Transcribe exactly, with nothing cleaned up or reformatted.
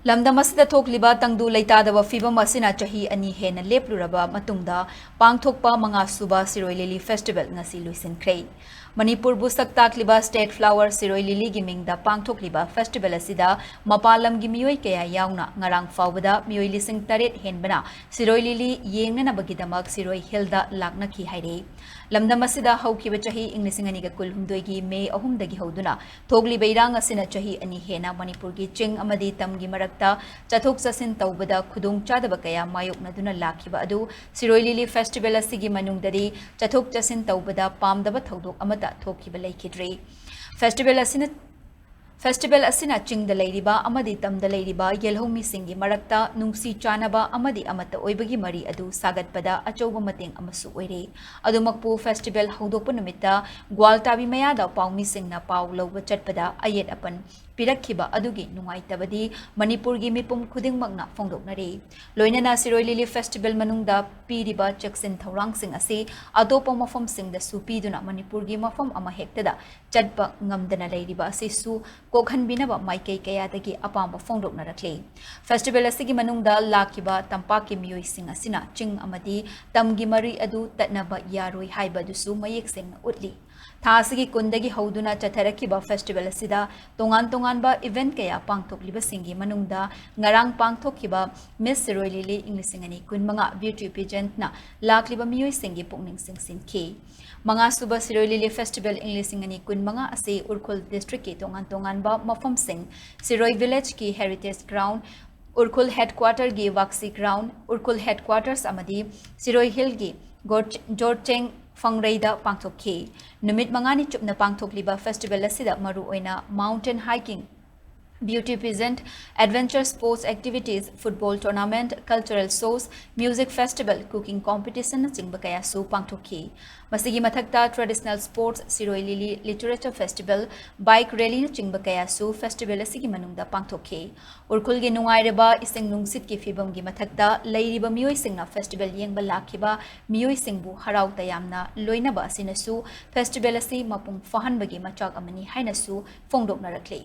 ꯂꯝꯗꯝ ꯑꯁꯤꯗ ꯊꯣꯛꯂꯤꯕ ꯇꯪꯗꯨ ꯂꯩꯇꯥꯗꯕ ꯐꯤꯕꯝ ꯑꯁꯤꯅ ꯆꯍꯤ ꯑꯅꯤ ꯍꯦꯟꯅ ꯂꯦꯞꯂꯨꯔꯕ ꯃꯇꯨꯡꯗ ꯄꯥꯡꯊꯣꯛꯄ ꯃꯉꯥꯁꯨꯕ ꯁꯤꯔꯣꯏ ꯂꯤꯂꯤ ꯐꯦꯁꯇꯤꯚꯦꯜ ꯉꯁꯤ ꯂꯣꯏꯁꯤꯟꯈ꯭ꯔꯦ꯫ ꯃꯅꯤꯄꯨꯔꯕꯨ ꯁꯛ ꯇꯥꯛꯂꯤꯕ ꯁ꯭ꯇꯦꯠ ꯐ꯭ꯂꯥꯋꯔ ꯁꯤꯔꯣꯏ ꯂꯤꯂꯤꯒꯤ ꯃꯤꯡꯗ ꯄꯥꯡꯊꯣꯛꯂꯤꯕ ꯐꯦꯁꯇꯤꯚꯦꯜ ꯑꯁꯤꯗ ꯃꯄꯥꯟ ꯂꯝꯒꯤ ꯃꯤꯑꯣꯏ ꯀꯌꯥ ꯌꯥꯎꯅ ꯉꯔꯥꯡ ꯐꯥꯎꯕꯗ ꯃꯤꯑꯣꯏ ꯂꯤꯁꯤꯡ ꯇꯔꯦꯠ ꯍꯦꯟꯕꯅ ꯁꯤꯔꯣꯏ ꯂꯤꯂꯤ ꯌꯦꯡꯅꯅꯕꯒꯤꯗꯃꯛ ꯁꯤꯔꯣꯏ ꯍꯤꯜꯗ ꯂꯥꯛꯅꯈꯤ ꯍꯥꯏꯔꯤ꯫ ꯂꯝꯗꯝ ꯑꯁꯤꯗ ꯍꯧꯈꯤꯕ ꯆꯍꯤ ꯏꯪ ꯂꯤꯁꯤꯡ ꯑꯅꯤꯒ ꯀꯨꯟꯍꯨꯝꯗꯣꯏꯒꯤ ꯃꯦ ꯑꯍꯨꯝꯗꯒꯤ ꯍꯧꯗꯨꯅ ꯊꯣꯛꯂꯤꯕ ꯏꯔꯥꯡ ꯑꯁꯤꯅ ꯆꯍꯤ ꯑꯅꯤ ꯍꯦꯟꯅ ꯃꯅꯤꯄꯨꯔꯒꯤ ꯆꯤꯡ ꯑꯃꯗꯤ ꯇꯝꯒꯤ ꯃꯔꯛꯇ ꯆꯠꯊꯣꯛ ꯆꯠꯁꯤꯟ ꯇꯧꯕꯗ ꯈꯨꯗꯣꯡꯆꯥꯗꯕ ꯀꯌꯥ ꯃꯥꯌꯣꯛꯅꯗꯨꯅ ꯂꯥꯛꯈꯤꯕ ꯑꯗꯨ ꯁꯤꯔꯣꯏ ꯂꯤꯂꯤ ꯐꯦꯁꯇꯤꯚꯦꯜ ꯑꯁꯤꯒꯤ ꯃꯅꯨꯡꯗꯗꯤ ꯆꯠꯊꯣꯛ ꯆꯠꯁꯤꯟ ꯇꯧꯕꯗ ꯄꯥꯝꯗꯕ ꯊꯧꯗꯣꯛ ꯑꯃꯠꯇ ꯊꯣꯛꯈꯤꯕ ꯂꯩꯈꯤꯗ꯭ꯔꯤ꯫ ꯐꯦꯁꯇꯤꯚꯦꯜ ꯑꯁꯤꯅ, ꯐꯦꯁꯇꯤꯚꯦꯜ ꯑꯁꯤꯅ ꯆꯤꯡꯗ ꯂꯩꯔꯤꯕ ꯑꯃꯗꯤ ꯇꯝꯗ ꯂꯩꯔꯤꯕ ꯌꯦꯜꯍꯧꯃꯤꯁꯤꯡꯒꯤ ꯃꯔꯛꯇ ꯅꯨꯡꯁꯤ ꯆꯥꯟꯅꯕ ꯑꯃꯗꯤ ꯑꯃꯠꯇ ꯑꯣꯏꯕꯒꯤ ꯃꯔꯤ ꯑꯗꯨ ꯁꯥꯒꯠꯄꯗ ꯑꯆꯧꯕ ꯃꯇꯦꯡ ꯑꯃꯁꯨ ꯑꯣꯏꯔꯦ꯫ ꯑꯗꯨꯃꯛꯄꯨ, ꯐꯦꯁꯇꯤꯚꯦꯜ ꯍꯧꯗꯣꯛꯄ ꯅꯨꯃꯤꯠꯇ ꯒ꯭ꯋꯥꯜꯇꯥꯕꯤ ꯃꯌꯥꯗ ꯄꯥꯎꯃꯤꯁꯤꯡꯅ ꯄꯥꯎ ꯂꯧꯕ ꯆꯠꯄꯗ ꯑꯌꯦꯠ ꯑꯄꯟ ꯄꯤꯔꯛꯈꯤꯕ ꯑꯗꯨꯒꯤ ꯅꯨꯡꯉꯥꯏꯇꯕꯗꯤ ꯃꯅꯤꯄꯨꯔꯒꯤ ꯃꯤꯄꯨꯝ ꯈꯨꯗꯤꯡꯃꯛꯅ ꯐꯣꯡꯗꯣꯛꯅꯔꯤ꯫ ꯂꯣꯏꯅꯅ ꯁꯤꯔꯣꯏ ꯂꯤꯂꯤ ꯐꯦꯁꯇꯤꯚꯦꯜ ꯃꯅꯨꯡꯗ ꯄꯤꯔꯤꯕ ꯆꯦꯛꯁꯤꯟ ꯊꯧꯔꯥꯡꯁꯤꯡ ꯑꯁꯤ ꯑꯇꯣꯞꯄ ꯃꯐꯝꯁꯤꯡꯗꯁꯨ ꯄꯤꯗꯨꯅ ꯃꯅꯤꯄꯨꯔꯒꯤ ꯃꯐꯝ ꯑꯃꯍꯦꯛꯇꯗ ꯆꯠꯄ ꯉꯝꯗꯅ ꯂꯩꯔꯤꯕ ꯑꯁꯤꯁꯨ ꯀꯣꯛꯍꯟꯕꯤꯅꯕ ꯃꯥꯏꯀꯩ ꯀꯌꯥꯗꯒꯤ ꯑꯄꯥꯝꯕ ꯐꯣꯡꯗꯣꯛꯅꯔꯛꯂꯤ꯫ ꯐꯦꯁꯇꯤꯚꯦꯜ ꯑꯁꯤꯒꯤ ꯃꯅꯨꯡꯗ ꯂꯥꯛꯈꯤꯕ ꯇꯝꯄꯥꯛꯀꯤ ꯃꯤꯑꯣꯏꯁꯤꯡ ꯑꯁꯤꯅ ꯆꯤꯡ ꯑꯃꯗꯤ ꯇꯝꯒꯤ ꯃꯔꯤ ꯑꯗꯨ ꯇꯠꯅꯕ ꯌꯥꯔꯣꯏ ꯍꯥꯏꯕ ꯑꯗꯨꯁꯨ ꯃꯌꯦꯛ ꯁꯦꯡꯅ ꯎꯠꯂꯤ꯫ ꯊꯥ ꯑꯁꯤꯒꯤ ꯀꯨꯟꯗꯒꯤ ꯍꯧꯗꯨꯅ ꯆꯠꯊꯔꯛꯈꯤꯕ ꯐꯦꯁꯇꯤꯚꯦꯜ ꯑꯁꯤꯗ ꯇꯣꯉꯥꯟ ꯇꯣꯉꯥꯟꯕ ꯏꯚꯦꯟꯠ ꯀꯌꯥ ꯄꯥꯡꯊꯣꯛꯂꯤꯕꯁꯤꯡꯒꯤ ꯃꯅꯨꯡꯗ ꯉꯔꯥꯡ ꯄꯥꯡꯊꯣꯛꯈꯤꯕ ꯃꯤꯁ ꯁꯤꯔꯣꯏ ꯂꯤꯂꯤ ꯏꯪ ꯂꯤꯁꯤꯡ ꯑꯅꯤ ꯀꯨꯟꯃꯉꯥ ꯕ꯭ꯌꯨꯇꯤ ꯄꯤꯖꯦꯟꯠꯅ ꯂꯥꯛꯂꯤꯕ ꯃꯤꯑꯣꯏꯁꯤꯡꯒꯤ ꯄꯨꯛꯅꯤꯡ ꯆꯤꯡꯁꯤꯟꯈꯤ꯫ ꯃꯉꯥꯁꯨꯕ ꯁꯤꯔꯣꯏ ꯂꯤꯂꯤ ꯐꯦꯁꯇꯤꯚꯦꯜ ꯏꯪ ꯂꯤꯁꯤꯡ ꯑꯅꯤ ꯀꯨꯟꯃꯉꯥ ꯑꯁꯤ ꯎꯔꯈꯨꯜ ꯗꯤꯁꯇ꯭ꯔꯤꯛꯀꯤ ꯇꯣꯉꯥꯟ ꯇꯣꯉꯥꯟꯕ ꯃꯐꯝꯁꯤꯡ, ꯁꯤꯔꯣꯏ ꯚꯤꯂꯦꯖꯀꯤ heritage ground, Ukhrul ꯍꯦꯗꯀ꯭ꯋꯥꯇꯔꯒꯤ ꯋꯥꯛꯁꯤ ground, Ukhrul ꯍꯦꯗꯀ꯭ꯋꯥꯇꯔꯁ ꯑꯃꯗꯤ ꯁꯤꯔꯣꯏ ꯍꯤꯜꯒꯤ ꯒꯣꯔ-, ꯖꯣꯔꯆꯦꯡ ꯐꯪꯔꯩꯗ ꯄꯥꯡꯊꯣꯛꯈꯤ꯫ ꯅꯨꯃꯤꯠ ꯃꯉꯥꯅꯤ ꯆꯨꯞꯅ ꯄꯥꯡꯊꯣꯛꯂꯤꯕ ꯐꯦꯁꯇꯤꯚꯦꯜ ꯑꯁꯤꯗ ꯃꯔꯨꯑꯣꯏꯅ mountain hiking, beauty pageant, adventure sports activities, football tournament, cultural shows, music festival, cooking ꯀꯣꯝꯄꯤꯇꯤꯁꯟꯅꯆꯤꯡꯕ ꯀꯌꯥꯁꯨ ꯄꯥꯡꯊꯣꯛꯈꯤ꯫ ꯃꯁꯤꯒꯤ ꯃꯊꯛꯇ traditional sports, Shirui lily literature festival, bike ꯔꯦꯂꯤꯅꯆꯤꯡꯕ ꯀꯌꯥꯁꯨ ꯐꯦꯁꯇꯤꯚꯦꯜ ꯑꯁꯤꯒꯤ ꯃꯅꯨꯡꯗ ꯄꯥꯡꯊꯣꯛꯈꯤ꯫ ꯎꯔꯈꯨꯜꯒꯤ ꯅꯨꯡꯉꯥꯏꯔꯕ ꯏꯁꯤꯡ ꯅꯨꯡꯁꯤꯠꯀꯤ ꯐꯤꯕꯝꯒꯤ ꯃꯊꯛꯇ ꯂꯩꯔꯤꯕ ꯃꯤꯑꯣꯏꯁꯤꯡꯅ ꯐꯦꯁꯇꯤꯚꯦꯜ ꯌꯦꯡꯕ ꯂꯥꯛꯈꯤꯕ ꯃꯤꯑꯣꯏꯁꯤꯡꯕꯨ ꯍꯔꯥꯎ ꯇꯌꯥꯝꯅ ꯂꯣꯏꯅꯕ ꯑꯁꯤꯅꯁꯨ ꯐꯦꯁꯇꯤꯚꯦꯜ ꯑꯁꯤ ꯃꯄꯨꯡ ꯐꯥꯍꯟꯕꯒꯤ ꯃꯆꯥꯛ ꯑꯃꯅꯤ ꯍꯥꯏꯅꯁꯨ ꯐꯣꯡꯗꯣꯛꯅꯔꯛꯂꯤ꯫